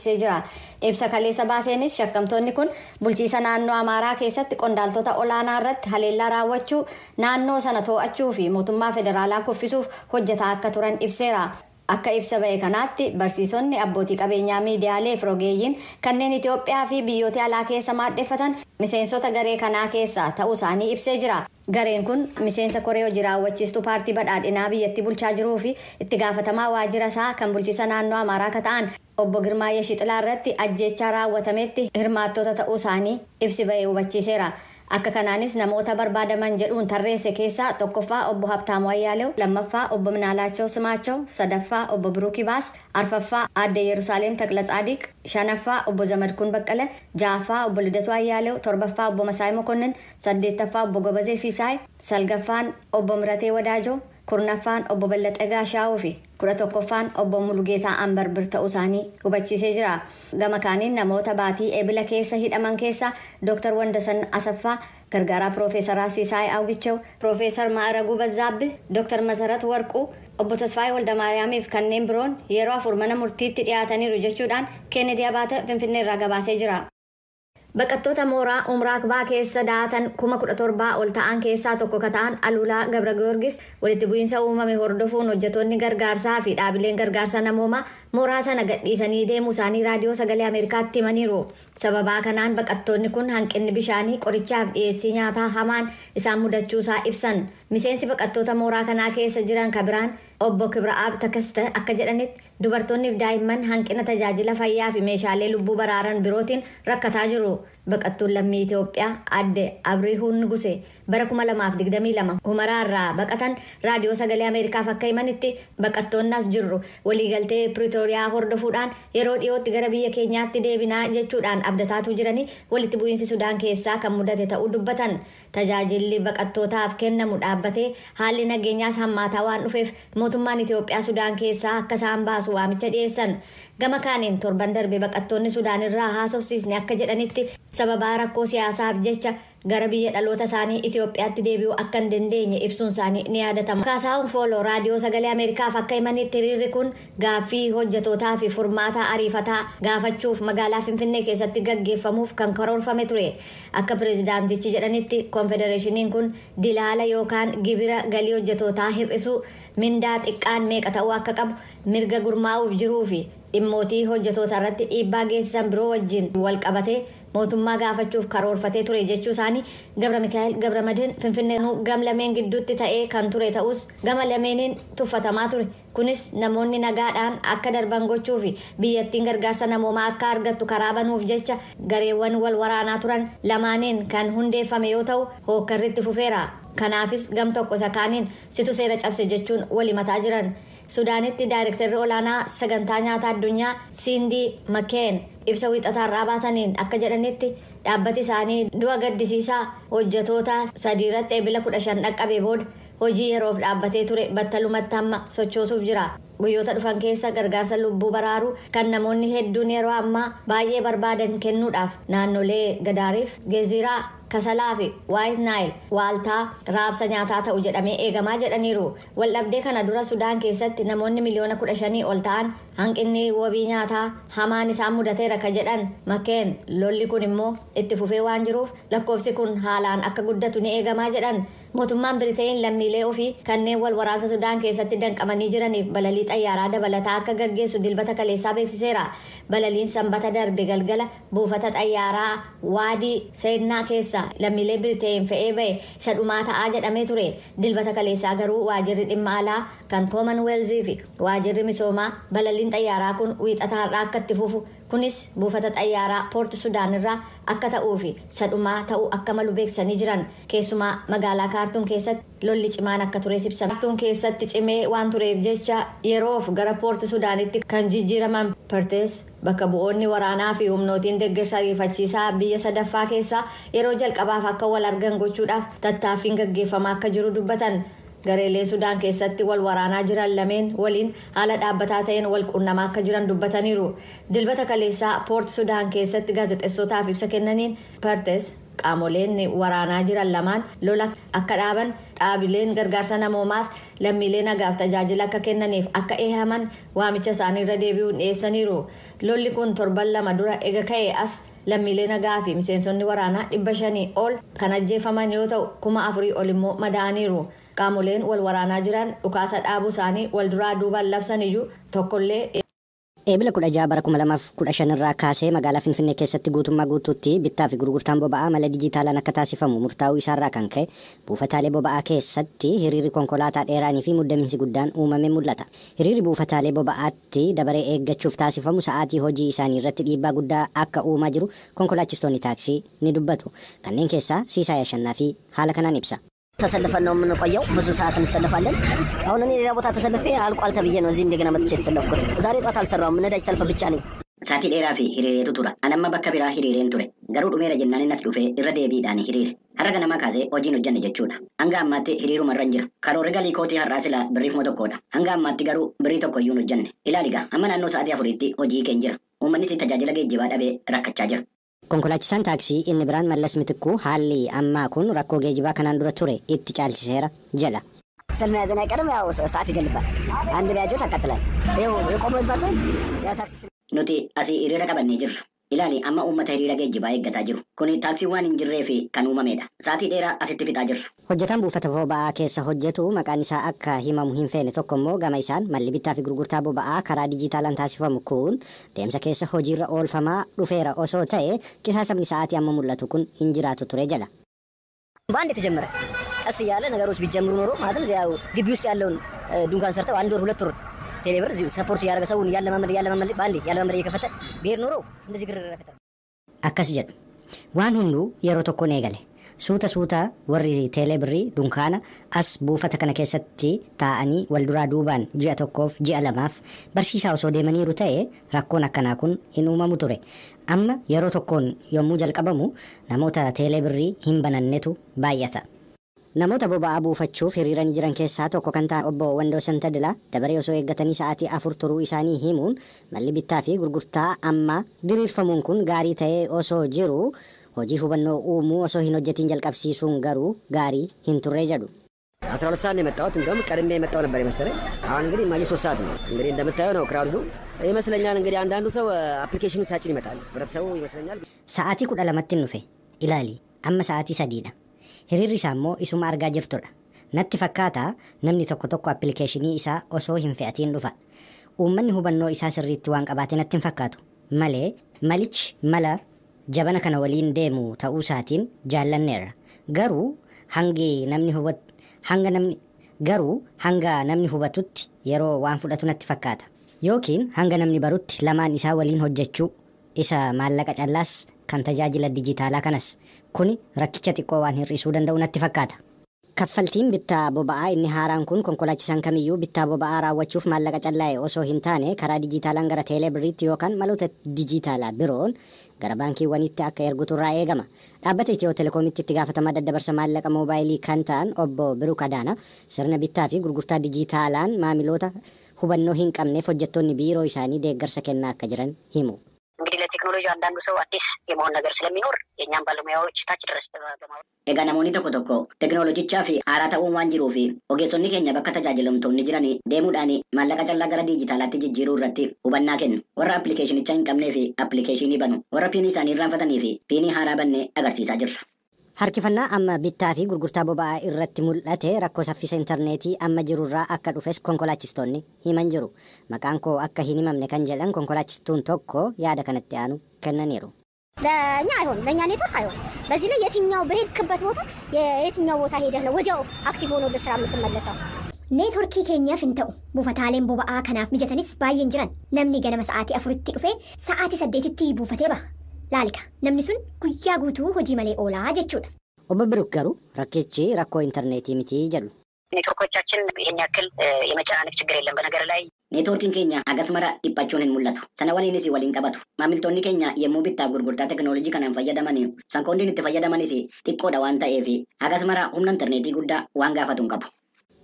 Jira. Ibsa kaleessa baaseenis shakkamtoonni kun bulchiisa naannoo Amaaraa keessatti qondaaltota olaanaa irratti haleellaa raawwachuu, naannoo sana to'achuu fi mootummaa federaalaa kuffisuuf hojjetaa akka turan ibseera. Akka ibsa ba'e kanaatti, barsiisonni, abbootii qabeenyaa miidiyaalee fi rogeeyyiin kanneen Itoophiyaa fi biyyoota alaa keessa maadheffatan miseensota garee kanaa keessaa ta'uu isaanii ibsee jira. Gareen kun miseensa koree hojii raawwachiistuu paartii badhaadhinaa biyyattii bulchaa jiruu fi itti gaafatamaa waajjira isaa kan bulchiisa naannoo Amaaraa akka ta'an obbo Girmaa Yeshixilaa irratti ajjeechaa raawwatametti hirmaattota ta'uu isaanii ibsi ba'e hubachiiseera. Akka kanaanis namoota barbaadaman jedhuun tarreesse keessaa tokkoffaa obbo Habtaamuu Ayyaalew, lammaffaa obbo Minaalaachoo Simaachoo, sadaffaa obbo Biruu Kibaas, arfaffaa aadde Yerusaalem Taqlatsaadiq, shanaffaa obbo Zamadkuun Baqqala, ja'affaa obbo Lidatuu Ayyaalew, torbaffaa obbo Masaay Mokonnin, saddeettaffaa obbo Gobazee Siisaay, salgaffaan obbo Miratee Wadaajoo, 10ffaan obbo Ballaxee Gaashaa'uu fi 11ffaan obbo Mulugeetaa Ambarbir ta'uu isaanii hubachiisee jira. Gama kaaniin namoota baatii Eebila keessa hidhaman keessaa Dr. Wandasan Asaffaa, gargaaraa Piroofeesaraa Siisaay Awgichew, Piroofeesar Ma'araguu Bazzaabbi, Dr. Masarat Warquu, obbo Tasfaayee Waldamaariyaamiif kanneen biroon yeroo 4 mana murtiitti dhiyaataniiru jechuudhaan Kennedy Abaate Finfinnee irraa gabaasee jira. Baqattoota mooraa Umraakbaa keessa daatan 17,000 ol ta'an keessaa tokko ka ta'an Aluulaa Gabra Giyoorgis walitti bu'iinsa uumame hordofuun hojjettoonni gargaarsaa fi dhaabileen gargaarsa namoomaa mooraa sana gadhiisanii deemuu isaanii raadiyoo sagalee Ameerikaatti himaniiru. Sababaa kanaan baqattoonni kun hanqinni bishaanii, qorichaaf dhiyeessii nyaataa hamaan isaan mudachuusaa ibsan. Miseensi baqattoota mooraa kanaa keessa jiran kabiraan obbo Kibra'aab Takaste akka jedhanitti, dubartoonni fi daa'imman hanqina tajaajila fayyaa fi meeshaalee lubbuu baraaran birootiin rakkataa jiru. Baqattuun lammii Itoophiyaa adde Abrihuun Nuguse bara 2022 Humaraa irraa baqatan raadiyoo sagalee Ameerikaaf akka himanitti, baqattoonni as jirru waliigaltee Piriitooriyaa hordofuudhaan yeroo dhiyootti gara biyya keenyaatti deebinaa jechuudhaan abdataatu jiranii walitti bu'iinsi Sudaan keessaa kan mudate ta'uu dubbatan. Tajaajilli baqattootaaf kennamu dhaabbatee haalli nageenyaas hammaataa waan dhufeef mootummaan Itoophiyaa Sudaan keessaa akka isaan baasu waamicha dhiyeessan. Gama kaaniin torban darbe baqattoonni Sudaan irraa haasofsiisne akka jedhanitti, sababaa rakkoo siyaasaaf jecha gara biyya dhaloota isaanii Itoophiyaatti deebi'uu akka hin dandeenye ibsuun isaanii ni yaadatama. Kaasaahun Fooloo raadiyoo sagalee Ameerikaaf akka himanitti, hiriirri kun gaaffii hojjetootaa fi furmaata ariifataa gaafachuuf magaalaa Finfinnee keessatti gaggeeffamuuf kan karoorfame ture. Akka pireezidaantichi jedhanitti, koonfedereeshiniin kun dilaala yookaan gibira galii hojjetootaa hir'isuu, mindaa xiqqaan meeqa ta'uu akka qabu, mirga gurmaa'uuf jiruu fi dhimmootii hojjetoota irratti dhiibbaa geessisan biroo wajjin wal qabatee mootummaa gaafachuuf karoorfatee ture jechuu isaanii Gabra Mikaa'el Gabramadin Finfinnee. Gam lameen gidduutti ta'ee kan ture ta'us gama lameeniin tuffatamaa ture. Kunis namoonni nagaadhaan akka darban gochuu fi biyyattiin gargaarsa namoomaa akka argattu karaa banuuf jecha gareewwan wal waraanaa turan lamaaniin kan hundeeffame yoo ta'u, hookkarritti fufeera. Kanaafis gam tokko isa kaaniin situ seera cabse jechuun wal himataa jiran. Sudaanitti daayirektarri olaanaa sagantaa nyaataa addunyaa Siindii Makeen ibsa wiixataarraa baasaniin akka jedhanitti, dhaabbati isaanii du'a gaddisiisaa hojjetoota 3 irratti Eebila 15 dhaqqabe booda hojii yeroof dhaabbatee ture battalumatti hamma sochoosuuf jira. Guyyoota dhufan keessa gargaarsa lubbuu baraaru kan namoonni hedduun yeroo ammaa baay'ee barbaadan kennuudhaaf naannolee Gadaariif, Geeziraa, Kasalaa fi Waayit Naayil waaltaa raabsa nyaataa ta'u jedhamee eegamaa jedhaniiru. Waldhabdee kana dura Sudaan keessatti namoonni miliyoona 15 ol ta'an hanqinni wabii nyaataa hamaan isaan mudateera ka jedhan Makkeen, lolli kun immoo itti fufee waan jiruuf lakkoofsi kun haalaan akka guddatu ni eegamaa jedhan. Mootummaan Biriteen lammiilee ofii kanneen wal waraansa Sudaan keessatti danqamanii jiraniif balalii xayyaaraa dabalataa akka gaggeessu Dilbata kaleessaa beeksiseera. Balaliin Sanbata darbe galgala buufata xayyaaraa Waadii Seennaa keessa lammiilee Biriteen fe'ee ba'e isa dhumaa ta'aa jedhamee ture. Dilbata kaleessaa garuu waajirri dhimma alaa kan Koomanweelzii fi waajirri misoomaa balaliin xayyaaraa kun wiixata har'aa akka itti fufu, kunis buufata xayyaaraa Poort Sudaan irraa akka ta'uu fi isa dhumaa ta'uu akka malu beeksisanii jiran. Keessumaa magaalaa Kaartuum keessatti lolli cimaan akka tures ibsame. Kaartuum keessatti cimee waan tureef jecha yeroof gara Poort Sudaanitti kan jijjiiraman Partees, bakka bu'oonni waraanaa fi humnootiin deeggarsa ariifachiisaa biyya sadaffaa keessaa yeroo jalqabaaf akka wal argan gochuudhaaf tattaaffiin gaggeeffamaa akka jiru dubbatan. Gareelee Sudaan keessatti wal waraanaa jiran lameen waliin haala dhaabbataa ta'een wal quunnamaa akka jiran dubbataniiru. Dilbata kaleessaa Poort Sudaan keessatti gaazexeessootaaf ibsa kennaniin Partes Qaamoleen waraanaa jiran lamaan lola akka dhaaban dhaabileen gargaarsa namoomaas lammiilee nagaaf tajaajila akka kennaniif akka eehaman waamicha isaanii irra deebi'uun dhiyeessaniiru. Lolli kun torban 2 dura ega ka'e as lammiilee nagaa fi miseensonni waraanaa 500 ol kan ajjeefaman yoo ta'u 4,000 ol immoo madaa'aniiru. Qaamoleen wal waraanaa jiran dhukaasa dhaabuu isaanii wal duraa duubaan labsan iyyuu tokkollee. Eebila 16 bara 2015 irraa kaasee magaalaa Finfinnee keessatti guutummaa guutuutti bittaa fi gurgurtaan boba'aa mala dijitaalaan akka taasifamu murtaa'uu isaarraa kan ka'e buufataalee boba'aa keessatti hiriirri konkolaataa dheeraanii fi muddamiinsi guddaan uumamee mul'ata. Hiriirri buufataalee boba'aatti dabaree eeggachuuf taasifamu sa'aatii hojii isaanii irratti dhiibbaa guddaa akka uumaa jiru konkolaachistoonni taaksii ni dubbatu. Kanneen keessaa Siisaa Yashannaa fi haala kanaan ibsa. ተሰልፈን ነው የምንቆየው። ብዙ ሰዓት እንሰለፋለን። አሁን እኔ ሌላ ቦታ ተሰልፌ አልቋል ተብዬ ነው እዚህ እንደገና መጥቼ የተሰለፍኩት። ዛሬ ጧት አልሰራሁም፣ ነዳጅ ሰልፍ ብቻ ነኝ። Saatii dheeraa fi hiriireetu tura. Ani amma bakka biraa hiriireen ture. Garuu dhumeera jennaan innas dhufee irra deebiidhaan hiriire. Har'a ganamaa kaasee hojiin hojjanne jechuudha. Hanga ammaatti hiriiruma irra jira. Karoorri galii kootii har'aa silaa birrii 1,000dha. Hanga ammaatti garuu birrii 1 iyyuu hin hojjanne. Ilaali gaa amma naannoo sa'aatii 4tti hojii keenya jira. Uummannis tajaajila geejjibaa dhabee rakkachaa jira. Konkolaachisaan taaksii inni biraan Mallas Mitikkuu haalli ammaa kun rakkoo geejjibaa kanaan dura ture itti caalchiseera jedha. ሰልፍ መያዝን አይቀርም፣ ያው ሰዓት ይገልባል። አንድ ቢያጆ ታቃጥላል። ይኸው የቆመ ህዝብ አለ ያው ታክሲ Nuti asii hiriira qabannee jirra. Ilaali amma uummata hiriira geejjibaa eeggataa jiru. Kuni taaksii waan hin jirree fi kan uumamedha. Sa'aatii dheeraa asitti fixaa jirra. Hojjetaan buufata boba'aa keessa hojjetu maqaan isaa akka himamu hin feene tokko immoo gama isaan malli bittaa fi gurgurtaa boba'aa karaa dijitaalaan taasifamu kun deemsa keessa hojiirra oolfamaa dhufeera osoo ta'e qisaasamni sa'aatii amma mul'atu kun hin jiraatu ture jedha. በአንድ የተጀመረ ቀስ እያለ ነገሮች ቢጀምሩ ኖሮ ማለትም ያው ግቢ ውስጥ ያለውን ድንኳን ሰርተው አንድ ወር 2 ወር ቴሌብር እዚሁ ሰፖርት እያደረገ ሰውን እያለማመደ እያለማመደ በአንዴ እያለማመደ እየከፈተ ብሄድ ኖሮ እንደዚህ ግርግር አይፈጠርም። Akkas jedhu. Waan hunduu yeroo tokkoon eegale. Suuta suuta warri teelebirrii dunkaana as buufata kana keessatti taa'anii wal duraa duubaan ji'a 1f ji'a 2f barsiisaa osoo deemaniiru ta'e rakkoon akkanaa kun hin uumamu ture. Amma yeroo tokkoon yommuu jalqabamu namoota teelebirrii hin banannetu baay'ata. Namoota boba'aa buufachuuf hiriiranii jiran keessaa tokko kan ta'an obbo Wandoosan Tadilaa dabaree osoo eeggatanii sa'aatii 4 turuu isaanii himuun malli bittaa fi gurgurtaa amma diriirfamuun kun gaarii ta'ee osoo jiru hojii hubannoo uumuu osoo hin hojjetiin jalqabsiisuun garuu gaarii hin turre jedhu. 12 ሰዓት ነው የመጣሁት። እንደውም ቀድሜ የመጣሁ ነበር የመሰለኝ። አሁን እንግዲህ ማጂ 3 ሰዓት ነው። እንግዲህ እንደምታየው ነው ክራውዱ ይመስለኛል። እንግዲህ አንዳንዱ ሰው አፕሊኬሽኑ ሳጭን ይመጣል። ህብረተሰቡ ይመስለኛል። Sa'aatii 12tti dhufe ilaali amma sa'aatii 3dha. Hiriirri isaa immoo isuma argaa jirtudha. Natti fakkaata namni tokko tokko appilikeeshinii isaa osoo hin fe'atiin dhufa. Uummanni hubannoo isaa sirriitti waan qabaate natti hin fakkaatu. Malee malichi mala jabana kana waliin deemu ta'uu isaatiin jaallanneerra. Garuu hangi namni hubat hanga namni garuu hanga namni hubatutti yeroo waan fudhatu natti fakkaata. Yookiin hanga namni barutti lamaan isaa waliin hojjechuu isa maallaqa callaas kan tajaajila dijitaalaa kanas kuni rakkicha xiqqoo waan hir'isuu danda'u natti fakkaata. Kaffaltiin bittaa boba'aa inni haaraan kun konkolaachisaan kamiyyuu bittaa boba'aa raawwachuuf maallaqa callaa'e osoo hin taane karaa dijitaalaan gara teelebirriitti yookaan maloota dijitaalaa biroon gara baankiiwwaniitti akka ergutu irraa eegama. Dhaabbata Itiyoo Telekoomitti itti gaafatamaa daddabarsa maallaqa moobaayilii kan ta'an obbo Biruk Adaana sirna bittaa fi gurgurtaa dijitaalaan maamiloota hubannoo hin qabneef hojjettoonni biiroo isaanii deeggarsa kennaa akka jiran himu. እንግዲህ ለቴክኖሎጂ አንዳንዱ ሰው አዲስ የመሆን ነገር ስለሚኖር የእኛም ባለሙያዎች ታች ድረስ በማውረድ Egaa namoonni tokko tokko teekinooloojichaa fi haaraa ta'uu waan jiruu fi ogeessonni keenya bakka tajaajilamtoonni jiran deemuudhaan maallaqa callaa gara dijitaalaatti jijjiiruu irratti hubannaa kennu. Warra appilikeeshinicha hin qabnee fi appilikeeshinii banu, warra piinii isaanii irraanfatanii fi piinii haaraa bannee agarsiisaa jirra. Harkifannaa amma bittaa fi gurgurtaa boba'aa irratti mul'ate rakkoo saffisa intarneetii amma jirurraa akka dhufes konkolaachistoonni himan jiru. Maqaan koo akka hin himamne kan jedhan konkolaachistuun tokko yaada kanatti aanu kennaniiru. ለኛ አይሆንም፣ ለኛ ኔትወርክ አይሆንም። በዚህ ላይ የትኛው በሄድክበት ቦታ የትኛው ቦታ ሄደህ ነው ወዲያው አክቲቭ ሆኖ ለስራ የምትመለሰው? Neetworkii keenyaaf hin ta'u. Buufataaleen boba'aa kanaaf mijatanis baay'een jiran. Namni ganama sa'aatii 4tti dhufee sa'aatii 8tti buufatee baha. Laalika namni sun guyyaa guutuu hojii malee oolaa jechuudha. Obbo Biruk garuu rakkichi rakkoo intarneetii miti jedhu. ኔትወርኮቻችን ይሄን ያክል የመጨናነቅ ችግር የለም። በነገር ላይ Neetwoorkiin keenya hagas mara dhiphachuun hin mul'atu. Sana waliinis waliin qabatu. Maamiltoonni keenya yommuu bittaaf gurgurtaa teekinooloojii kanaan fayyadaman sankoondiin itti fayyadamanis xiqqoodha waan ta'eef hagas mara humna intarneetii guddaa waan gaafatu hin qabu.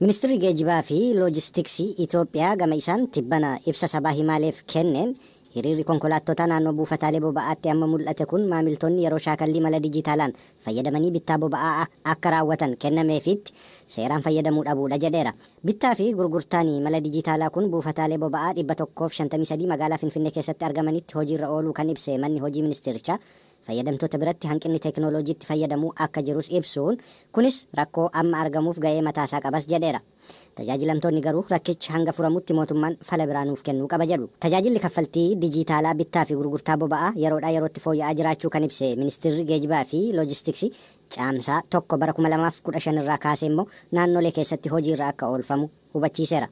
Ministeerri geejjibaa fi loojistiksii Itoophiyaa gama isaan tibbana ibsa sabaa himaaleef kenneen Hiriirri konkolaattota naannoo buufataalee boba'aatti amma mul'ate kun maamiltoonni yeroo shaakallii mala dijitaalaan fayyadamanii bittaa boba'aa akka raawwatan kennameefiitti seeraan fayyadamuu dhabuudha jedheera. Bittaa fi gurgurtaan mala dijitaalaa kun buufataalee boba'aa 153 magaalaa Finfinnee keessatti argamanitti hojiirra ooluu kan ibse manni hojii ministeerichaa, fayyadamtoota biratti hanqinni teekinooloojiitti fayyadamuu akka jirus ibsuun, kunis rakkoo amma argamuuf ga'ee mataasaa qabas jedheera. Tajaajilamtoonni garuu rakkichi hanga furamutti mootummaan fala biraa nuuf kennuu qaba jedhu. Tajaajilli kaffaltii dijitaalaa bittaa fi gurgurtaa boba'aa yeroodhaa yerootti fooyya'aa jiraachuu kan ibse ministeerri geejibaa fi loojistiksii, Caamsaa 1 bara 2015 irraa kaasee immoo naannolee keessatti hojiirra akka oolfamu hubachiiseera.